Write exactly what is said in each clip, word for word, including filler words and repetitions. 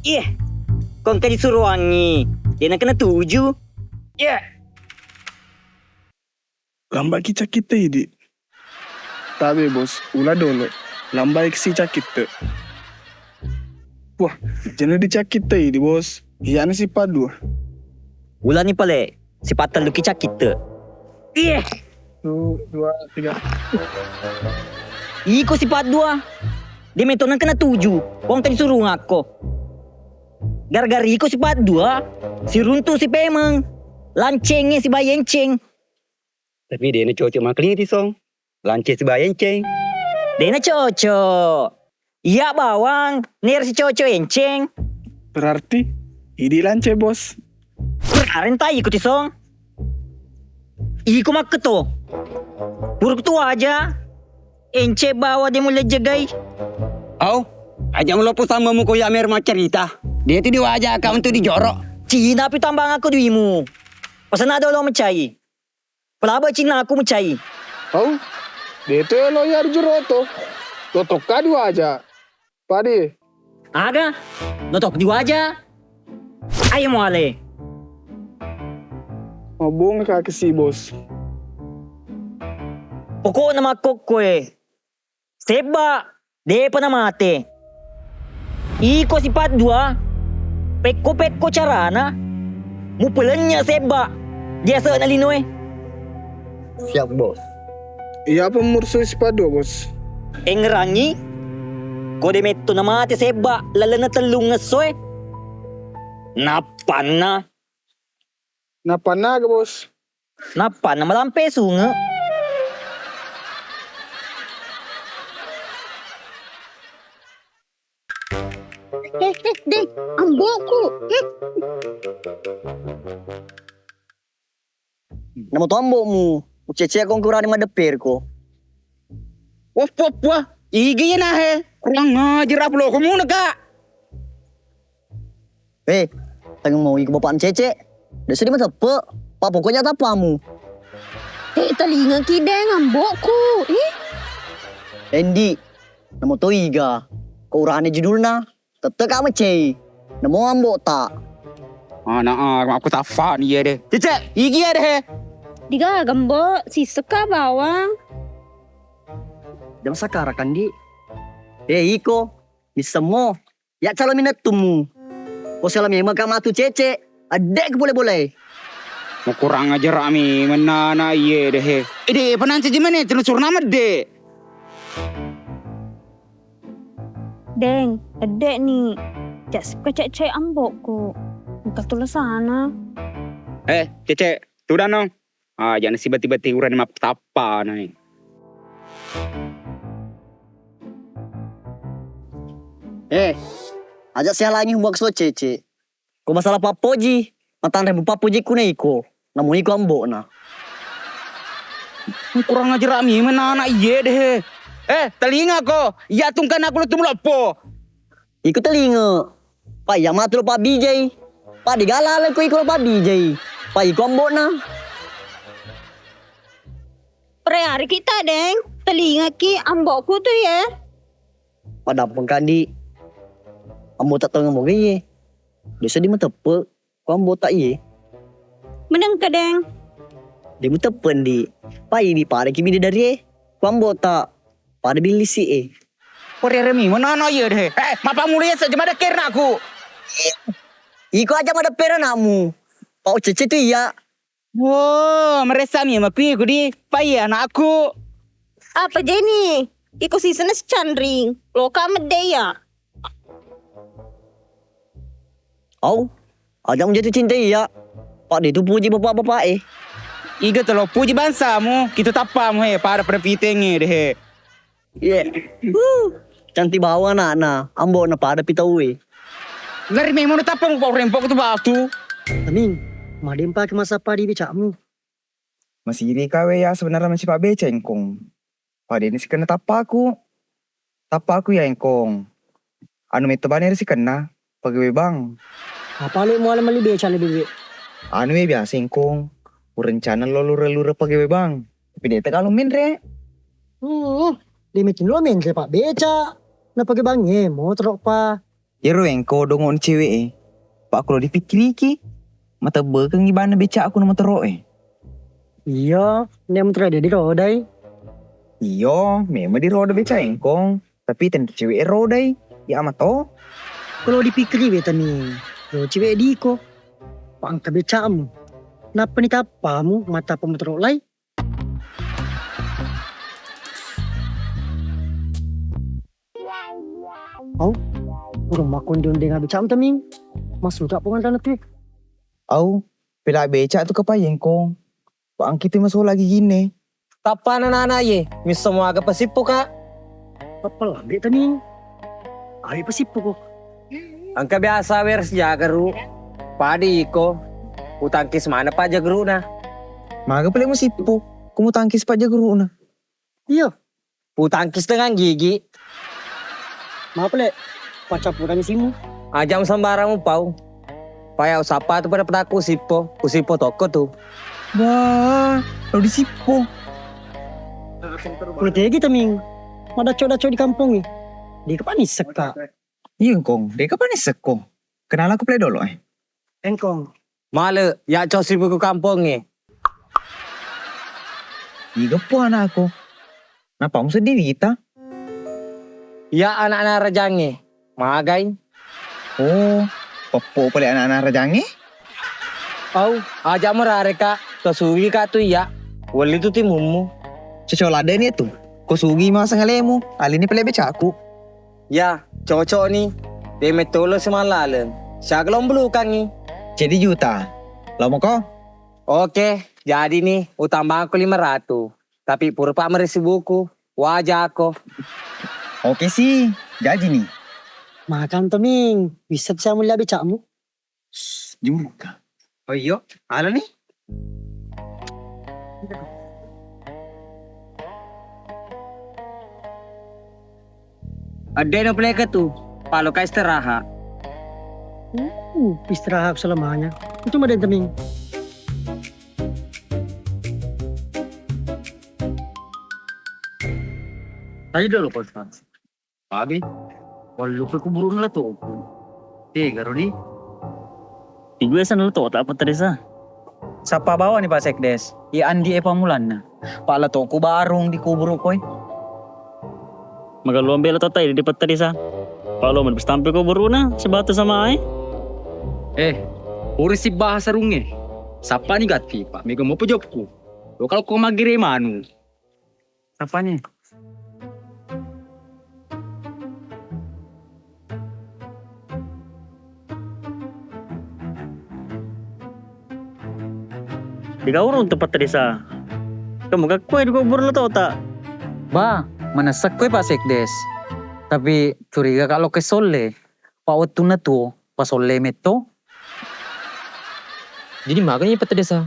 Iye, ko engka disuruangngi, de' nakenna tuju. Iye. Lambaki cakkitte idi. Tabe, Bos, ula dolo. Lambai si cakkitte. Wah, jenuh di cakkitte idi, Bos. Iyana sipat dua. Ulani pale, sipat tellu ki cakkitte. Iye. Satu, dua, tiga. Iko sipat dua. De' metto nakenna tuju. Wong tadi suruh ngakko. Gara-gara iko sipat dua, siruntu si pemeng. Lancengnge sibawa enceng. Tapi de' nacocok makkulinga ti, Song. Lance sibawa enceng. De' nacocok. Iya bawang, nero sicocok enceng. Berarti idi lance, Bos. Berarti iko ti, Song. Iko makketo. Buruk tu aja. Enceng bawa de' mulle jegai. Au, aja' mulo pusang memuko ya mer macerita. De' tu diwaja ka untuk dijoro. Cina pi tambang aku duimu. Pasana dolo mecai. Pelaba cinnaku mecai. Au, de' tu elo ya dijoro to. Totokka diwaja. Padi. Aga? Notok diwaja? Ayo muale. Mabung kaki si, Bos. Pokokna makkokkoe. Sebba, de'pa namate. Iko sipat dua, pekko-pekko carana, mupelennye sebba, diasena linoe. Siap, Bos. Iya, apa mursu sipat dua, Bos? Engngerangi, ko de' metto namate sebba, lalenna tellung essoe. Nappanna. Nappanna aga, Bos? Nappanna malampe sunge. Eh, eh, deh, ambo'ku. Eh. Namo to ambo'mu, ucece' ko kurang madepper ko. Wah, wah, wah. Iga iya nahe. Kurang ajar apa lo kamu neka. Eh, tengeng mau iko bapak cece'. Desu di mateppe'. Pak pokoknya tapamu. Eh, telinga kideng ambo'ku. Ih. Endi, namo to iga. Ko urane judulna. Tette' ka mecei. Namo ambo'ta. Ana' ah, aku tafani iya deh. Cece', igi iya deh. Digaga ambo', siseka bawang. Jam sakara kan di. Eh, iko, missemmo. Ya calo minettummu. Ko sala memang ka matu cece', edde' ku bola-bolae. Makurang ajar ami mennana iye deh. Ede' pananca jemene tena surna medde'. Deng, edde' ni. Cek kecek-cek ambo'ku. Engka tulisana. Eh, cece', tudang no. Ah, jangan si beti-beti urane mappatappa nai. Eh, aja' sialangi humuak so cece'. Ko masalah pappoji, matanre mu pappoji ku na iko. Namo iko ambo'na. Kurang ajar ami mennana iye deh. Eh, telinga ko. Iya tungkan aku lu tumuloppo. Iko telinga. Pa iya matu lo pabbijai. Pa digalaleng ko iko lo pabbijai. Pa iko ambo'na. Reari kita deng. Telinga ki ambo'ku tu ye. Padampeng kandi. Ambo'ta tengeng moga iye. Desa di mateppe' ko ambo'ta iye. Meneng ka deng. De' muteppe' ndi. Pa idi pada ki bidadari e. Ko ambo'ta pada billisi e. Koreremi menana iye deh. Eh, mapamula iye saja mada kerna aku. Iko aja' madepper anakmu. Pa ucece' tu iya. Wo, maressami makui kudi, pa iye anakku. Apa jeni? Iko sisena sicanring, loka medde iya. Au, aja' mujatu cinta iya. Pa de' tu puji bapak-bapak e. Iga telo puji bangsamu, kita tappamu he, pada pada pitenge deh he. Iye. Huh. Cantik bawa anakna, ambo'na pada pi tauwe. Lari memang tappa mu pau rempok tu batu. Amin, madempa ke masappa di becakmu. Masiri kawe ya sebenarnya masih pa beca engkong. Pada ini sikenna tappaku. Tappaku ya engkong. Anu metto bane sikenna. Pagawe bang. Apa le muala meli beca le bebe? Anu e biasa engkong. Urencana lo lure-lure pagawe bang. Tapi de' ta kalo menre. Hmm, de' metin lo menre pa beca. Na pake bang e, motoro pa. Iyaro engko dongo'na cewek e. Pa' ko lo dipikkiriki, matebbekengngi banna beca'ku na motoro'e. Iya, ne motoro'e de' dirodai. Iyo, memang diroda beca engkong, tapi tentu cewek e rodai, ya ama to. Ko lo dipikkiri betani, lo cewek diko. Pa' engka beca'mu. Nappa ni tappamu, mattappa motoro' lai. Au, urung makkunjung dengan beca'mu Taming. Masuka' pengantana tu. Au, pela' beca' tu kapai engkong. Pa' engki tu masola' giginne. Tappana nana ye, misseng muaga pasippo ka'. Pappalambe' Taming. Awe pasippo ko. Engka biasa wers jaga ru. Padi iko. Utangkis mana pa' jaga ru na. Maga pale' musippo, ko mutangkis pa' jaga ru na. Iyo. Utangkis dengan gigi. Maaf le, paccappurangngi simu. Aja' musambarang mupau. Paya usappa tu pada petakku sippo, usippo tokko tu. Wah, lo disippo. Kulo tegi Taming. Madacco-dacco di kampongngi. Di kapan issekka'? Iya engkong, de' kapan issekko. Kenala ku pale' dolo e. Engkong. Male, ya' cosi buku kampongnge. Iga po anakku. Napa museddi wita? Ya' anakna rajangnge. Magai. Oh, peppo pale' anakna rajangnge? Au, aja' merare ka', tosugi ka' tu iya'. Welli tu timummu. Cocok ladde' ni tu. Ko sugi masang alemu, alini pale' beca'ku. Ya, cocok ni. De' mettolo semallaleng. Siaga lo mbulukangngi. Jadi juta. Lo moko? Oke, jadi ni, utambangko lima ratu. Tapi pura pa' merisi buku. Wajako. Oke si, jaji ni. Makan Taming, bisa siamu liabe ca'mu. Jumbuka. Oh iyo, ala ni. Adde' no peleka tu, paloka istirahat. Uh, istirahat selamanya. Itu maden Taming. Ayo dulu, Pak Ustaz. Pagi, wallupe kuburu'na latoku. Tegaro ni. Igue sana lato tak Pak Desa. Sappa bawani Pak Sekdes. I andi e pammulanna. Pak latoku barung di kuburu koi. Magalombe lato tai di Pak Desa. Pak lo men stampe kuburu'na sebatu sama ai. Eh, urisi bahasa runge. Sappa ni gatti Pak, mega mau pejopku. Lo kalau kau magire manu. Sapani? Digaurung tempat desa. Kamu gak kue di kubur lo tau tak? Ba, manessek kue Pak Sekdes. Tapi curiga kalau ke solle. Pak wettunna tuo, pasolle metto. Jadi magani Pak Desa?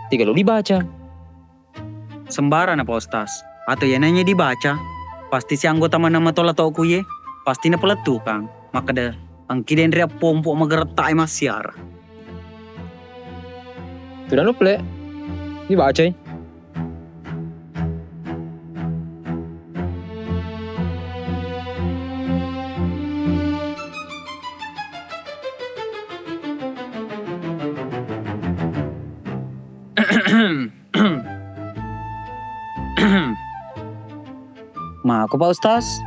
Tiga lo dibaca. Sembarana Pak Ustaz. Atau iyananya dibaca, pasti si anggota maneng mato latoku ye, pasti napalettukang. Makkeda, engki denre appompo magerettai massiara. Tudang lo pele. Dibacai. Mako Pak Ustaz,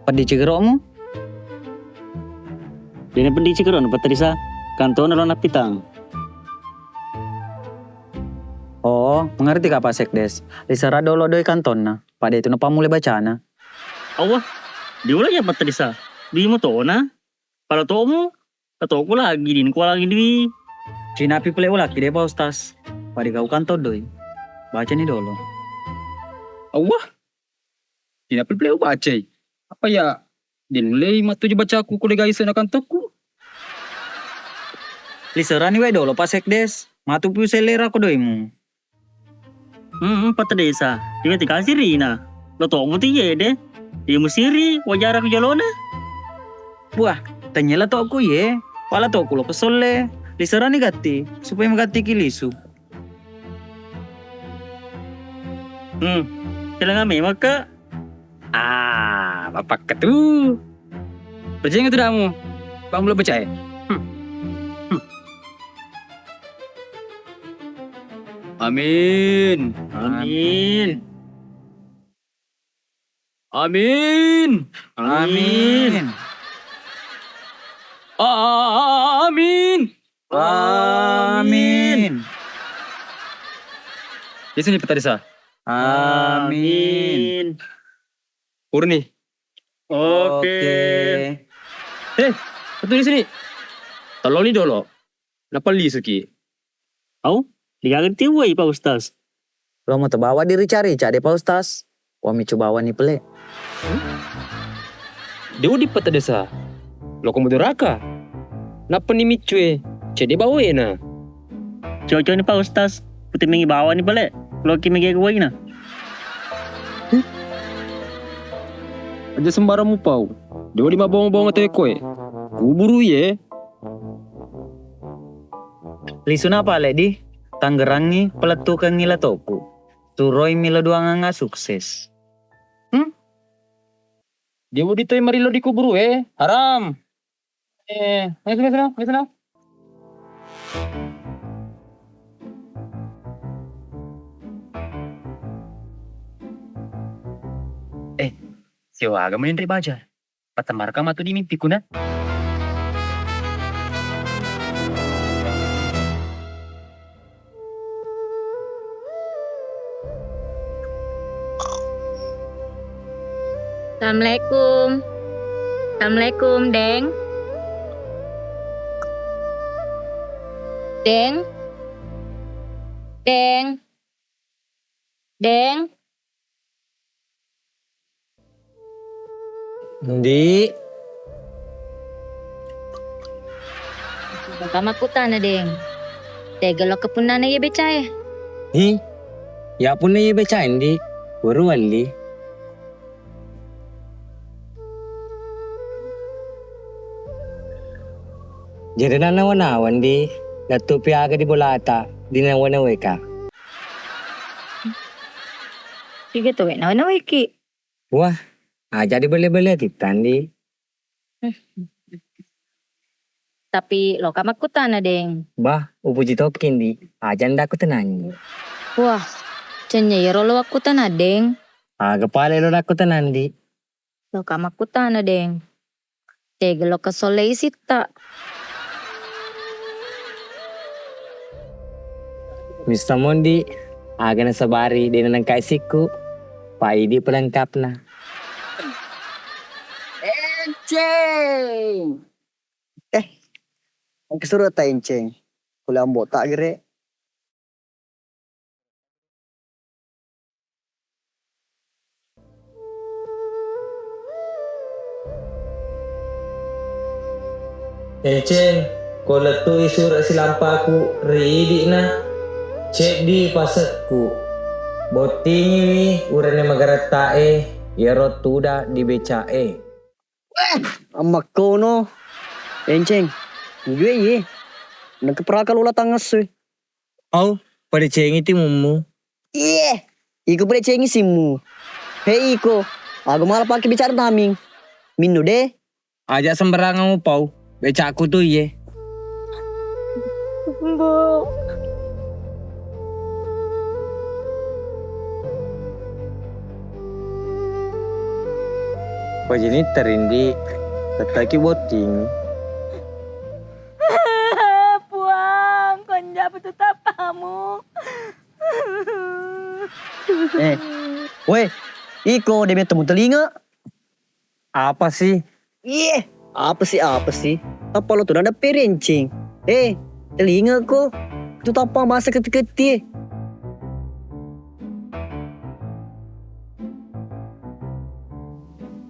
peddi cigero'mu? Dena peddi cigero'na Pak Desa, kantona lo nappitang. Oh, mengerti ka Pak Sekdes. Lisera dolo doi kantonna, pada itu napammulai bacana. Allah, diula ya Pak Desa. Dui motona, pala tomu, katoku lagi din ku lagi dui. Cinapi pele ulaki deh Pak Ustaz. Pada kau kantong doi. Bacani dolo. Allah, Dina pele-pele ubacai. Apa ya? Dina mulai mattuju bacaku ko de gaiseng na kantokku. Liserani wae dolo Pak Sekdes. Matu pi selera ko doimu. Hmm, Pak Desa. Tiga-tiga sirina. Lo to muti ye de. Di musiri wajara ku jolona. Buah, tanya la tokku ye. Pala tokku lo kesolle. Liserani gatti supaya magatti ki lisu. Hmm, telenga memang, Kak. Ah, bapak ketu. Percaya tu damu. Bang belum percaya. Hmm. Hmm. Amin. Amin. Amin. Amin. Amin. Amin. Di sini peta desa. Amin. Purni. Oke. Eh, betul di sini. Tolong ni dolo. Nappa lisuki. Au, degaga tiwai, Pak Ustaz. Lo mau terbawa diri cari-cari, Pak Ustaz. Wa micu bawani pele. Dewa di peta desa. Lo komo doraka. Nappa ni miccue, cedde bawena. Cocok ni, Pak Ustaz. Putih mengi bawani pele. Lo ki mege kuwaina. Aja sembarang mupau. Dewa di mabonga-bonga tewe koe. Kuburu ye. Lisuna pale di, tanggerangngi pelettukengngi latoku. Suroi milo duangang sukses. Hmm? Dia budi toi marilo di kuburu e, haram. Eh, ngesuna, ngesuna, ngesuna. Eh, siaga menre baja. Patammaraka matu di mimpiku na. Assalamualaikum. Assalamualaikum, Deng. Deng. Deng. Deng. Ndi. Engka makkutana, Deng. Tega lokka punnana iye becae? Hi. Ya punna iye becae, Ndi. Weru walli. Jari nanawa-nawa, Ndi. Lettupi aga di bolata, di nawa-naweka. Iga to we nawa-naweki? Wah, aja dibelle-belle titta, Ndi. Tapi loka makkutana, Deng. Bah, upuji tokki, Ndi. Aja nda kutenangi. Wah, cennya yero lo wakkutana, Deng. Aga pale lo nakkutana, Ndi. Loka makkutana, Deng. Tega loka sollei isitta. Mista Mondi, aga nasabari de' nanengka isikku, pa idi pelengkapna. Enceng. Eh, engka suro ta Enceng. Kula ambo ta gere. Enceng, ko lettu'i sure' silampaku ri idi'na, ceddi pasekku. Bottingiwi urane magaretta'e, iyaro tuda di beca'e. Weh, ammakkono. Enceng, gue ye. Nengka peraka lola tangassui. Au, padecengi timummu. Iye, iko padecengi simmu. He iko, aga mala pake bicara taming. Minnu de. Aja sembarangang upau, becakku tu iye. Bu. Pajini terindi, tettaki botting. Puang, konjapu tu tapamu. Eh, weh, iko de' metto mutelinga. Apa sih? Iye, apa sih, apa sih? Apa lo tu nada perencing? Eh, telinga ko. Tu tapa masa keti-keti.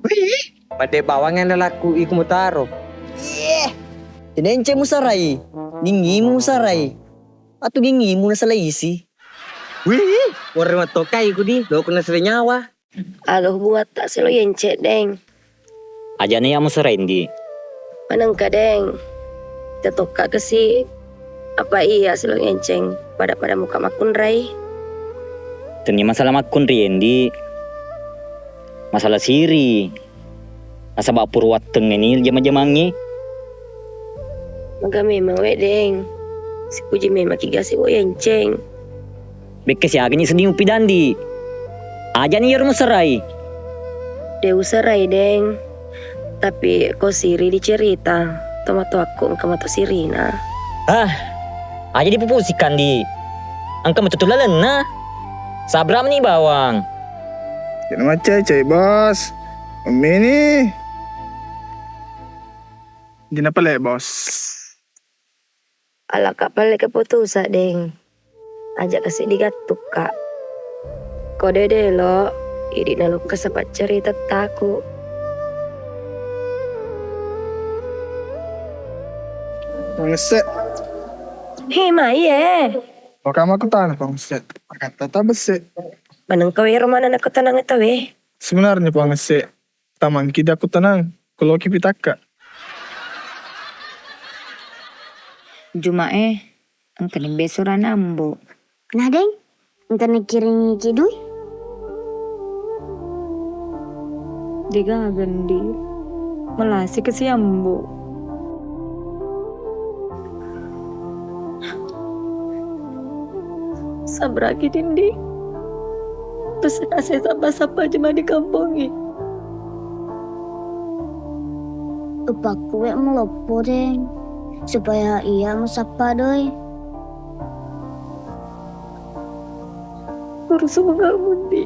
Wih, pada bawang yang lelaku iku mutaro. Iye, tenenceng musarai, ningimu musarai. Atu gingimu nasala isi. Wih, warna matokai ku di, lo kena sere nyawa. Aga hubungatta selo yenceng, Deng? Ajana iya muserendi. Manengka, Deng. Tetokka kesi. Apa iya selo yenceng? Pada-pada muka makkunrai. Tenni masalah makkunri, Endi. Masalah siri. Nasaba pura wattengnge ni jama-jamangnge. Maga memang we, Deng. Sipuji memang ki gase wo yanceng. Bekke siaga ni seddi upidandi. Aja ni iyaro muserai. De userai, Deng. Tapi ko siri dicerita, tomatoakku engka mato sirina. Ah, aja dipupusikang di. Engka mato tu lalenna. Sabra meni bawang. Jangan macai-cai, Bos. Meni. Dina pale, Bos. Alaka pale keputusan, Deng. Aja kasi digattukka. Ko dede lo, idi nalukka sapaccarita taku. Pangesse. He, mai e. Waka makkutana, Pangesse. Makatta tabesse. Manengka wero mana nakkutanang tawe. Sebenarnya, Pangesse, tamangki dakku tenang, kuloki pitakka. Juma e, engka ni besurana Ambo. Nah, Deng, engka nakiringi ki dui? Degaga ndi, malasi kasi Ambo. Sabraki dindi. Pesenase sappa-sappa jema di kampongnge. Upakkuwe muloppo, Deng, supaya iya musappa doi. Urusu mengamundi.